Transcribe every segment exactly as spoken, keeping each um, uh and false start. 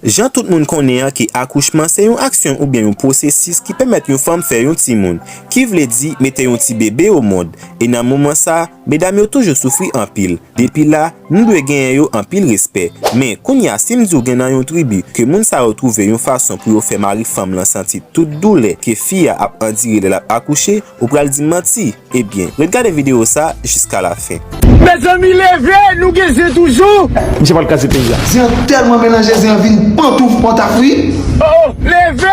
Jan tout moun konnen an ke akouchman se yon aksyon oubyen yon pwosesis ki pèmèt yon fanm fè yon timoun, ki vle di mete yon ti bebe o mond. E nan moman sa, medam yo toujou soufri anpil. Depi la, nou dwe genyen yo anpil respè. Men, kounye a, si m di w gen nan yon tribi ke moun sa yo twouve yon fason pou yo fè mari fanm lan santi tout doulè ke fi a ap andire lè l ap akouche, ou pral di m manti. Ebyen, ret gade videyo sa jiska lafen. Mezanmi, leve, nou gen zen toujou. Misye pral kraze peyi a. Zen an tèlman melanje, zen an vin pantouf pantaf wi. Oh, leve!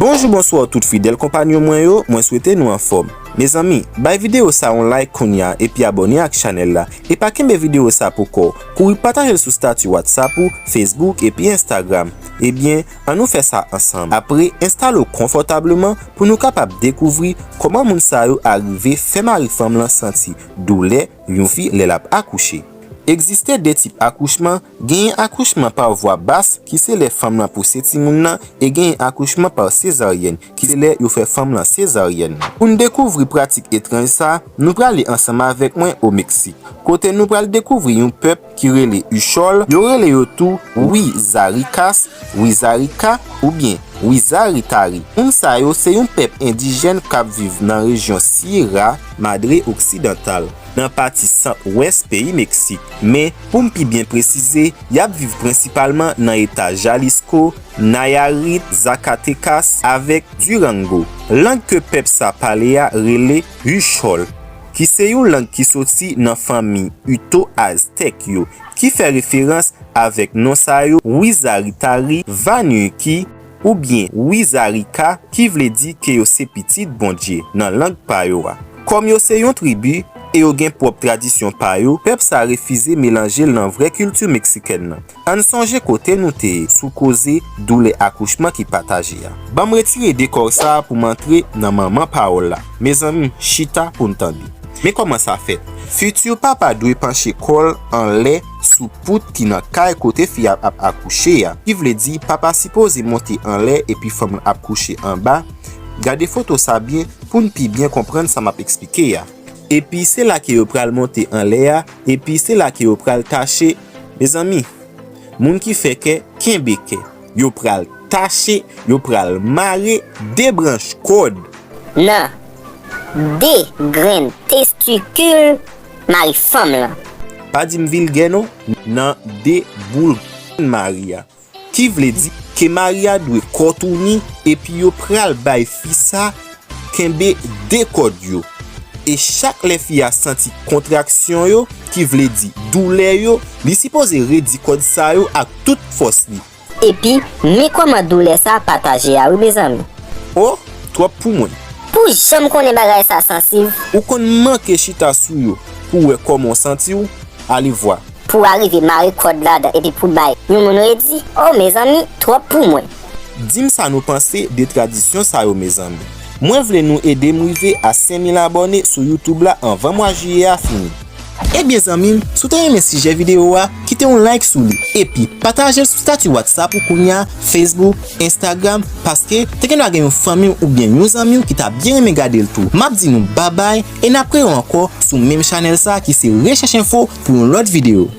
Bonjou, bonswa tout fidèl konpanyon mwen yo, mwen swete nou anfòm. Mezanmi, bay videyo sa yon like kounye a epi abòne ak chanèl la. E pa kenbe videyo sa pou kò w. Kouri pataje l sou stati WhatsApp ou, Facebook epi Instagram. Ebyen, ann nou fè sa ansanm. Apre, enstale w konfòtableman pou nou kapab dekouvri kòman moun sa yo arive fè mari fanm lan santi doulè yon fi lè l ap akouche. Egziste de tip akouchman, genyen akouchman pa vwa bas, ki se lè fanm lan pouse timoun nan, e genyen akouchman pa sezaryèn, ki se lè yo fè fanm lan sezaryèn nan. Pou n dekouvri pratik etranj sa, nou prale ansanm avèk mwen o Meksik, kote nou pral dekouvri yon pèp ki rele Huchol, yo rele yo tou Wizarikas, Wizarika, oubyen Wizaritari. Moun sa yo se yon pèp endijèn k ap viv nan rejyon Sierra Madre Occidental, nan pati sant-wès peyi Meksik. Men, pou m pi byen presize, y ap viv prensipalman nan eta Jalisco, Nayarit, Zacatecas avèk Durango. Lang ke pèp sa pale a rele Huchol, ki se yon lang ki soti nan fanmi Uto Aztèk yo, ki fè referans avèk non sa yo, Wizaritari, Vanuiki, oubyen Wizarika, ki vle di ke yo se pitit Bondye nan lang pa yo a. Kòm yo se yon tribi e yo gen pwòp tradisyon pa yo, pèp sa refize melanje l nan vrè kilti meksikèn nan. Ann sonje kote nou te ye sou koze doulè akouchman ki pataje a. Ban m retire dekò sa a pou m antre nan manman pawòl la. Mezanmi, chita pou n tande. Men kòman sa fèt. Fiti papa dwe panche kò l anlè sou pout ki nan kay kote fi a ap akouche a. Ki vle di papa sipoze monte anlè epi fanm lan ap kouche anba. Gade foto sa byen pou n pi byen konprann sa m ap eksplike a. Epi se la ke yo pral monte anlè a, epi se la ke yo pral tache. Mezanmi, moun ki fè kè, kenbe kè. Yo pral tache, yo pral mare de branch kòd. Nan de grenn testikil mari fanm lan. Pa di m vilgè non, nan de boul grenn mari a. Ki vle di ke mari a dwe kòtouni epi yo pral bay fi sa kenbe de kòd yo. E chak lè fi a santi kontraksyon yo, ki vle di doulè yo, li sipoze redi kòd sa yo ak tout fòs li. Epi, men kòman doulè sa pataje a wi mezanmi. Oh, twòp pou mwen. Pou jan m konnen bagay sa sansib. Ou konn manke chita sou yo pou w wè kòman w santi w, alevwa. Pou w arive mare kòd ladan epi pou w bay yon moun redi, oh mezanmi, twòp pou mwen. Di m sa nou panse de tradisyon sa yo mezanmi. Mwen vle nou ede m rive a senk mil abòne sou YouTube la anvan mwa jiyè a fini. Ebyen zanmi m, si w te renmen sijè videyo a, kite yon like sou li, epi pataje l sou stati WhatsApp ou kounye a, Facebook, Instagram, paske te gendwa gen yon fanmi w oubyen yon zanmi w ki ta byen renmen gade l tou. M ap di nou babay, e n ap rewè ankò sou menm chanèl sa ki se Rechèch Enfo pou yon lòt videyo.